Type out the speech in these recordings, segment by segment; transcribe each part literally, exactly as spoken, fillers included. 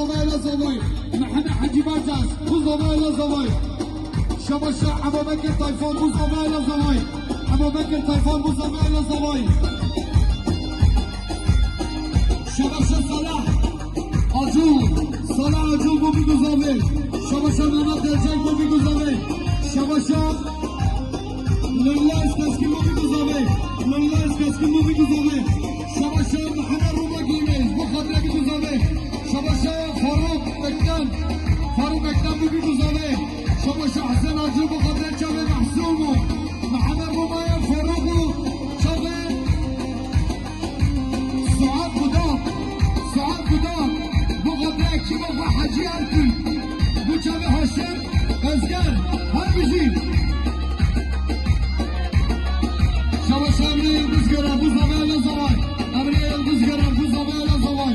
Zava Elazavay, Mihemed Hecî Berdas, Buzava Elazavay. Şabaşa Ebubekir Tayfan, Buzava Elazavay. Ebubekir Tayfan, Buzava Elazavay. Şabaşa Salah Acul, Salah Acul, Bobî Guzavê. Şabaşa Mehmet Ercan, Bobî Guzavê. Şabaşa Nurullah Eskeskin, Bobî Guzavê. Nurullah Eskeskin, Bobî Guzavê. Şabaşa Mihemed Roma Gîmez, bo xatirê Bî Guzavê. Şabaşa Faruk Ekdem. Faruk Ekdem, Bobî Guzavê. Şabaşa Hesen Acil, bo xatirê çavê Mehsûm û Mihemed Romaya Faruk û çavê Suat Budak. Suat Budak, bo xatirê ekîba xwe Hecî Erkin. Bo çavê Haşim Ezger, her bijî. Şabaş Emre Yıldız Görer, Buzava Elazavay. Emre Yıldız Görer, Buzava Elazavay.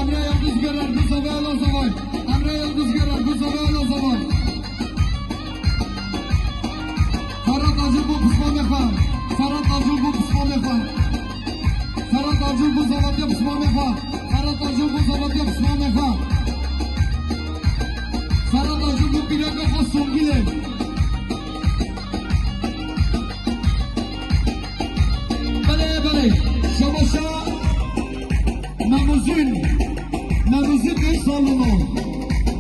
Emre Yıldız Görer, Buzava Elazavay. Emre Yıldız Görer, Buzava Elazavay. Ferhat Acil, bo pismamê xwe. Ferhat Acil, bo pismamê xwe. Ferhat Acil, Buzava, bo pismamê xwe. Ferhat Acil, Buzava, bo pismamê xwe. Ferhat Acil, bo pîreka xwe Songilê. Belê, belê. Şabaşa Memuzîn. Memuzîn din salûno.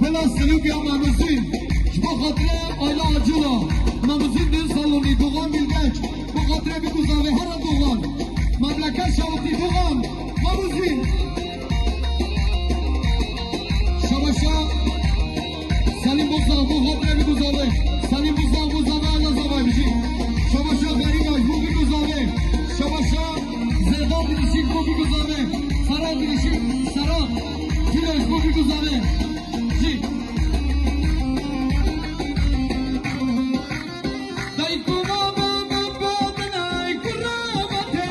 Bila Silûkê ya Memuzîn. Ji bo xatirê Ayla Acula. Memuzîn din salûnî. Doğan Bilgeç. Bo xatirê Bî Guzavê, here Doğan. Memleket şawitî Doğan. Memuzîn. Şabaşa Selîm Bozdag, bo xatirê Bî Guzavê. Selîm Bozdag, Buzava Elazavay bijî. Şabaşa Xerîga, bo Bî Guzavê. Şabaşa Zerdan Bilişik, bo Bî Guzavê. Sara Bilişik, Sara Filoş, bo Bî Guzavê. Jî. Dayku baba min badinay kurabate.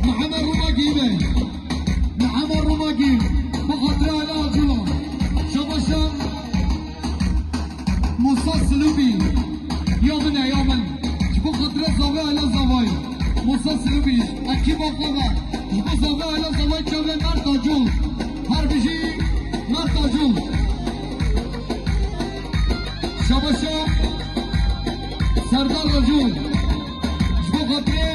Mihemed Roma Gî be. Mihemed Roma Gî. Bi xatirê Ala Acula. Şabaşa Musa Silûbî. Ya min e, ya min. Ji bo xatirê Zavê Ala Zavayî. Musa Silûbî. Ekîba xwe ve. Ji bo Zavê Ala Zavayî çavê Mert Acul. Her bijî Mert Acul. Şabaşa Serdar Acul. Ji bo xatirê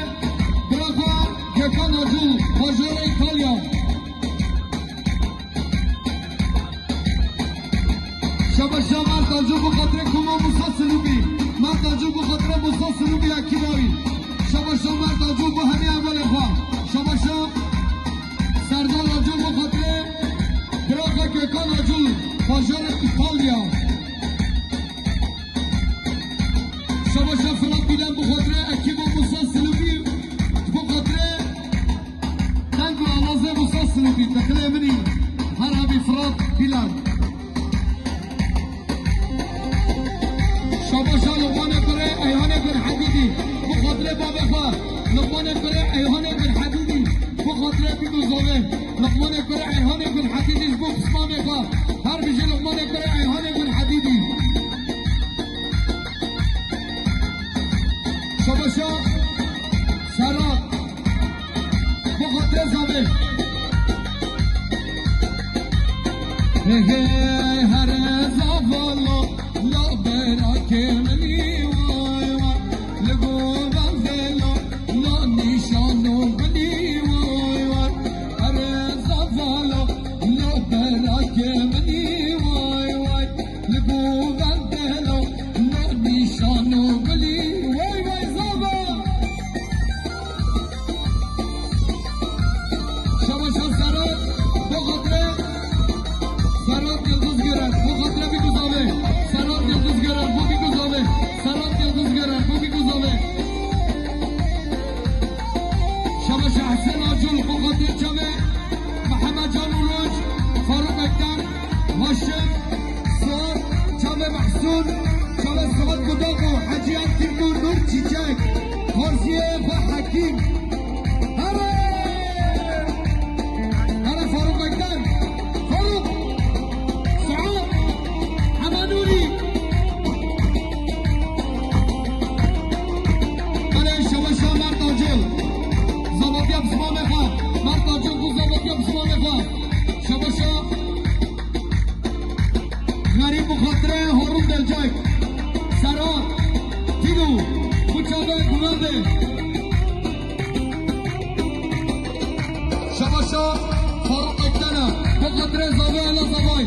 bira xwe Gökhan Acul, bajarê Îtalya. Şabaşa Mert Acul bo xatirê Kumo Musa Silûbî. Mert Acul bo xatirê Musa Silûbî ya Kîbawî. Şabaşa Mert Acul bo hemî hevalê xwe. Şabaşa Serdar Acul bo xatirê bira xwe Gökhan Acul, bajarê Îtalya. Şabaşa Firat Bîlan bo xatirê ekîba Musa Silûbî, bo xatirê deng û awazê Musa Silûbî, dixilê min î, her hebî Firat Bîlan. Şabaşa Luqmanê Kurê Eyhanê Gun Hedîdî, bo xatirê babê xwe, Luqmanê Kurê Eyhanê Gun Hedîdî, bo xatirê Bî Guzavê, Luqmanê Kurê Eyhanê Gun Hedîdî ji bo pismamê xwe, her bijî Luqmanê Kurê Eyhanê Gun Hedîdî. Şabaşa Serhat. Bo xatirê Zavê. Hey hey, here zavalo, la berakê minî, way way. Li govendê la, la nîşano binî, way way. Here zavalo, la berakê minî, way way. Li govendê la, la nîşano bilî, way way zava. Şabaşa Serhat, bo xatirê Serhat. Kudak û Hecî Ertîk û Nur Çîçek. Xorziye xwe Hekîm. Here! Here Faruk Ekten. Faruk. Suat. Hemanûrî. Here şeweşa Mert Acil. Zavatiya pismamê xwe. Mert Acil ku zavatiya pismamê xwe. Şeweşa Xerîb û Xatirê Harûn Delcek. Sera, Tîlo, Kuçavê Gulendê. Şebaşa Faruk Ektene, bi xatirê zavê Ela Zavay.